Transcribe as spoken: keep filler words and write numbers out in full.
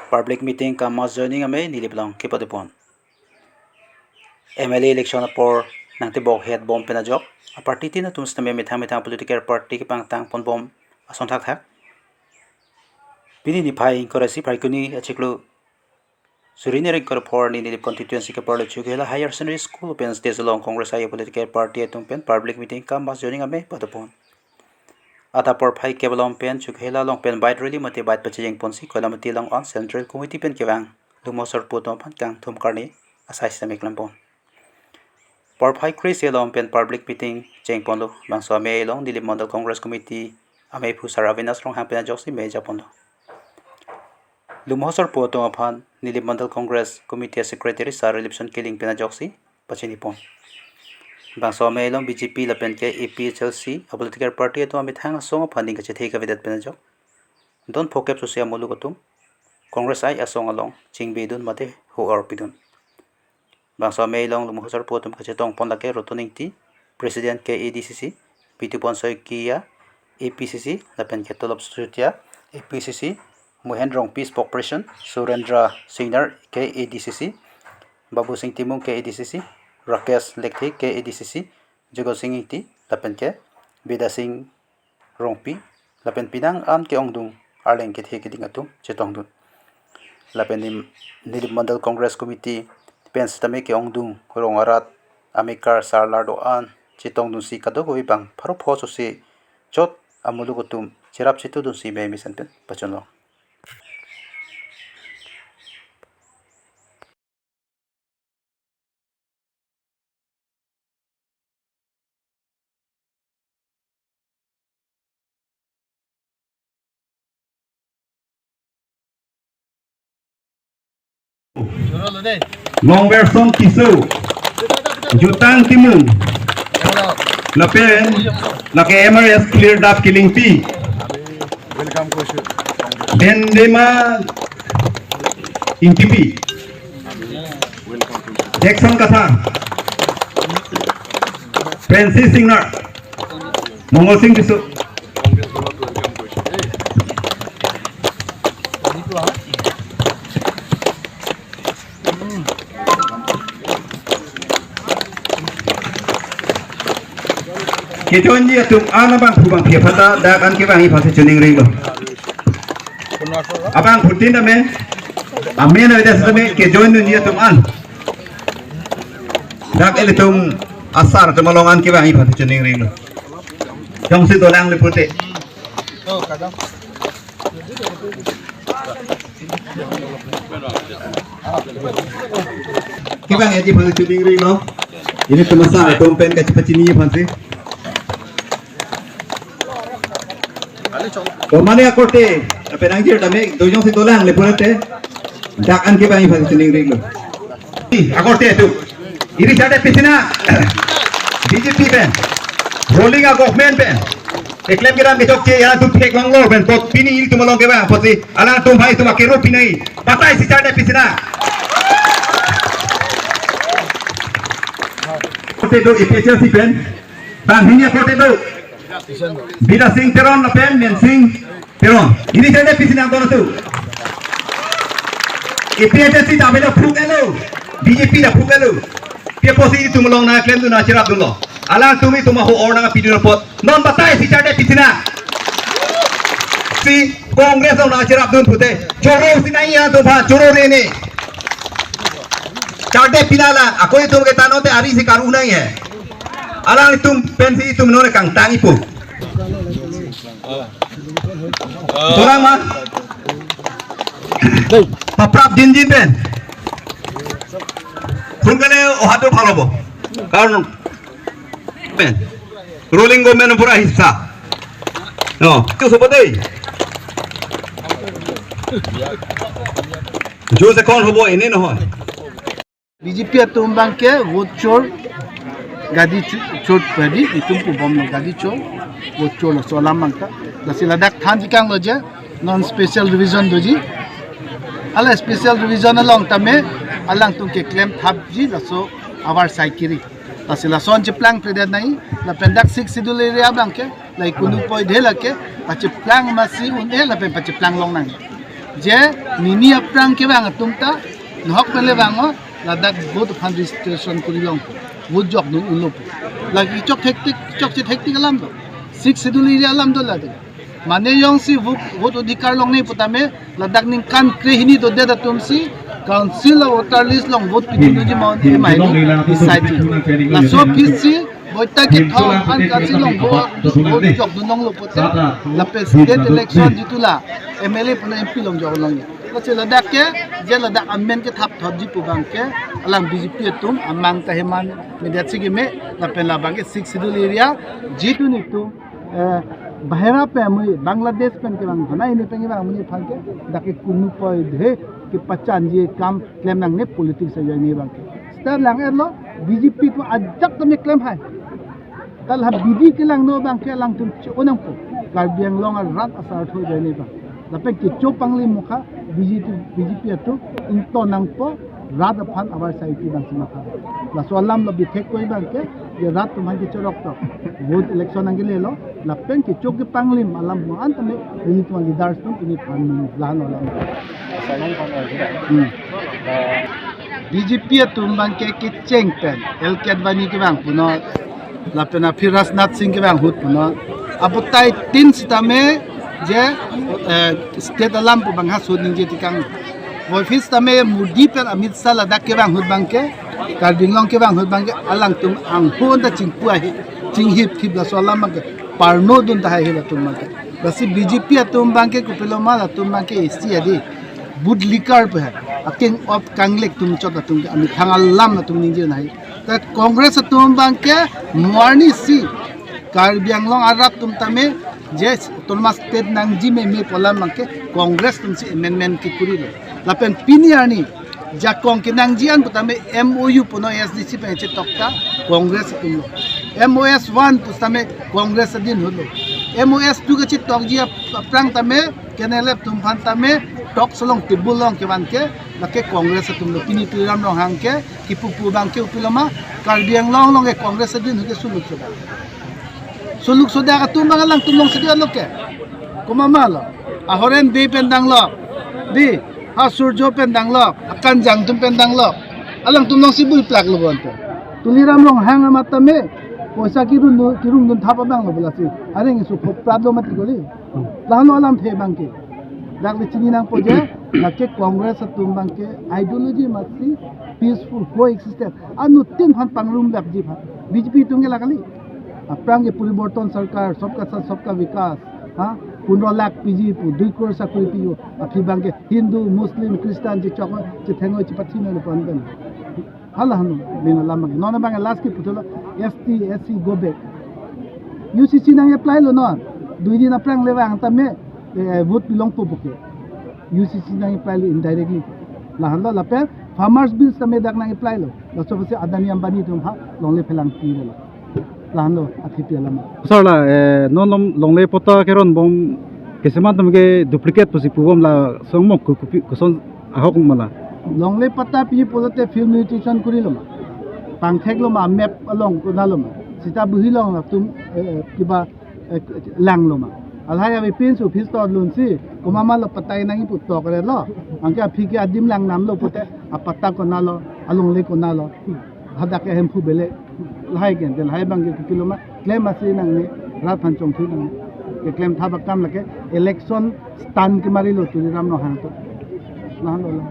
Public meeting cum mass joining amei Nilip along kepadopon. M L A election apor nangtebok het bom pen ajok, aparty tin atum sitame methang methang political party kepangtang ponbom ason thakthak. Pini niphai ingkoi ra isi Phaikuni achiklo suri hini ingkoi ra pho arni Nilip constituency keparlo Chokihola Higher Secondary School open stage along Congress ayo political party atum pen public meeting cum mass joining amei padopon. Adap porphai kep along pen Chokihola along pen bike rally mate bike pachejeng ponsi Koilamati along an Central Committee pen kevang Lumho Sarpo atum aphan kangthum karni asai sitame klempon. Porphai kre-isi along pen public meeting chengponlo. Bangso amei along Nilip Mandal Congress Committee ameiphu Sar Avinash Ronghang pen ajoksi mei japonlo. Lumho Sarpo atum aphan Nilip Mandal Congress Committee Secretary Sar Rilipson Killing pen ajoksi pachinipon. Bangso amei along B J P lapen ke A P H L C a political party atum amethang asong aphan ning kachethe kavedet pen ajok, don phokep susi amuluk atum Congress ai asong along chingbedun mate ho-or pidun. Bangso amei along Lumho Sarpo atum kachetongpon lake Rotun Ingti, President K A D C C, Bitupon Saikia, A P C C, lapen ke Tolop Sutia, A P C C, Mohen Rongpi, spokesperson, Surendra Singnar, K A D C C, Babusing Timung, K A D C C, Rakesh Lekthe, K A D C C, Jogosing Ingti, lapen ke Bidasing Rongpi, lapen penang an ke-ongdung arleng kethe keding atum chetongdun. Lapen Nim-, Nilip Mandal Congress Committee pen sitame ke-ongdung rong arat amekar sarlar do-an chetongdunsi kadokave bang pharo pho susi chot amuluk atum cherap chetudunsi mei mesen pen pachunlong. Longverson Tisso, Jutang Timung, lapen lake M R S Clear Dap Kilingpi, Dendema Ingtipi, Jackson Kathar, Francis Singnar, Mongol Sing Tisso. Kejoinji atum an abangphu bangphi aphan ta dak an kevangji aphansi choningri lo. Abangphutin tame, amen avedet tame kejoindunji atum an dak ilitum asar atum along an kevangji aphansi choningri lo. Jongsi dolang le pute. Kevangji aphansi choningri lo. Ilitum asar atum pen kachepachiniji aphansi. Komane akorte, ape nangjir tame, do jongsi dolang le pute. Dak an kevangji aphansi choningri lo. Akorte tu. Iri charde pisi na B J P pen, ruling a government pen keklem kedam kechokche atum theklonglo pen apot pini ilitum along kevang apotsi alangtum hai atum akero pinai. Batai si charde pisi na. Akorte do A P H L C pen. Banghini akorte do. Bidasing Teron lapen Mensing Teron. Iri charde pisi nangdon atum. A P H L C ta belo phruk elo. B J P ta phruk elo. Pi apotsi itum along nangklemdun nangcherapdunlo. Alangtum itum aho-or nangpidun apot. Non batai si charde pisi na. Si Congress along nangcherapdun pute. Choro si nai ya atum aphan choro re ne. Charde pina la. Ako itum ke tanote ari si karu nai he. Alangtum pensi itum non kangtang ipo. Orang ma? Paprap jinjin pen. Phun kane ohado phalobo. Karon pen. Ruling government pura hissa. No, tu sobo dei. Jo se kon hobo ene no hoy. B J P atum abangke vote chor, gadi chu-, chor padi, itum pubom lo gadi chor, vote chor lo so alam abangta. Lasi ladak thanji kanglo je, non special revision doji. Ala special revision along tame, alangtum keklem thapji, laso avar sai kiri. Lasi lason cheplang predet nai, lapen dak Sixth Schedule area abangke, lai kunu poi de lake, pacheplang masi un-e lapen pacheplang long nang. Je nini aphrang kevang atum ta nahok pen le vang-o, ladak vote aphan registration kori longpo, vote jokdun unlo pu. Lake chok hektik, chokche hektik alam do. Sixth Schedule area alam do ladak. Mane jongsi vote, vote odhikar longle putame ladak ningkan krehini dodet atumsi Council of Voter List along vote pidunji ma-un, eh, ma-un decide. Laso aphi si boita kethom aphan Council along vote, vote jokdun longlo pute, lapen state election jitu la M L A pen M P along jok longlo. Lasi ladak ke, je ladak amen kethap thotji pu abang ke, alang B J P atum amang ta heman media chigime, lapen labang ke Sixth Schedule area, jitu netum, eh, bahera pen amonit, Bangladesh pen kevang, hana ini pen kevang amonit aphan ke, dak ke kunu poi dei, kepachanji akam klem nangne politics ajoine abang ke. Seta lang-etlo, B J P atum ajat tame klem hai. Kala bidi kelangno abang ke alangtum cho-o nangpo. Karbi Anglong arat asartho ajoine abang. Lapen kecho panglim mokha B J P, B J P atum ington nangpo, rat aphan avarsai pi abang si matha. Laso alam lo bithek koi abang ke, je rat atum aphan kechorok tok. Vote election nangkelelo, lapen kecho kepanglim alam mo-an tame, nelitum aleaders atum pini aphan nung lahan alam. Hmm. B J P atum abang ke kecheng pen, L K Advani kevang punon, lapen aphi Rajnath Singh kevang ahut punon. Apotai tin sitame je, eh, state alam pu abang ha so ningje tikang. Voiphit sitame Modi pen Amit Shah ladak kevang ahut abang ke, Karbi Anglong kevang ahut abang ke, alangtum anghon ta chingpu ahi, chinghip thip laso alam abang ke, parno dun tahai hi latum abang ke. Lasi B J P atum abang ke kopiloma latum abang ke isi adi. Vote likar pu hai. A king of kanglek atum chot atum ke amethang alam atum ningje nai. Ta Congress atum abang ke mo arni si Karbi Anglong arat atum tame je Autonomous State nangji meme pu alam abang ke Congress atum si amendment kekorilo. Lapen pini arni jakong kenangji an putame M O U punon A S D C pen chetok ta Congress atum lo. M O S one pusitame Congress adin ahut lo. M O S two kachetokji ap-, aphrang tame K N L F atum aphan tame talks along table along kevan ke lake Congress atum lo. Pini Tuliram Ronghang ke kipu pu abang ke kopiloma, Karbi Anglong along ke Congress adin ahut ke suluk sodak. Suluk sodak atum abang alangtum along si dolo ke. Komat ma lo. Ahoren Bey pen danglo. Dei, ha Surjo pen danglo. Akanjang atum pen danglo. Alangtum along si bui plak lo bonta. Tuliram Ronghang amat tame poisa kirung dun, kirung dun thap abang lo bola si. Areng isu khop prat lo mati kali. Lahenlo alamthe abang ke. Dak le chini nangpo je, lake Congress atum abang ke ideology amatsi peaceful coexistence. Anuttin aphan pangrum dakji aphan. B J P atum ke la kali. Aphrang ke Poriborton Sarkar, Sabka Saath, Sabka Vikas, ha? Pondro lakh piji pu, dui crore sakori pi-o, aphi abang ke Hindu, Muslim, Christian, chechok, chetheng-o, chepathi-o le pon pen. Hala hanu, lina lama. Non abang last ke puthot lo, S T, S C go back. U C C nang-apply lo non. Dui din aphrang le vang tame, eh, vote pi longpo puke. U C C nang-apply lo indirectly. Lahenlo lapen farmers bills tame dak nang-apply lo. Laso apotsi Adani Ambani atum ha longle phelangpi lo. Lahenlo athe pi alam. Sir la, eh, non lom longle patta keron bom keseman atum ke duplicate pusi pubom laso mok ku-, kupi koson ahok ma la. Longle patta pi pulote field mutation korilo ma. Pangthek lo ma map along konat lo ma. Sita buhi along latum, eh, eh, kiba, eh, langlo ma. Lahai avepin si office to lunsi, komat ma lo patta nangji pu tok-re lo. Anke aphi ke adim lang nam lo pute, apatta konat lo, alongle konat lo. Hadak ke Hemphu bele. Lahai ke, lahai abang ke kopiloma, klem asi nangne, rat aphan chongthu nangne. Keklem thap akam lake, election stunt kemari lo Tuliram Ronghang atum. Lahenlo la.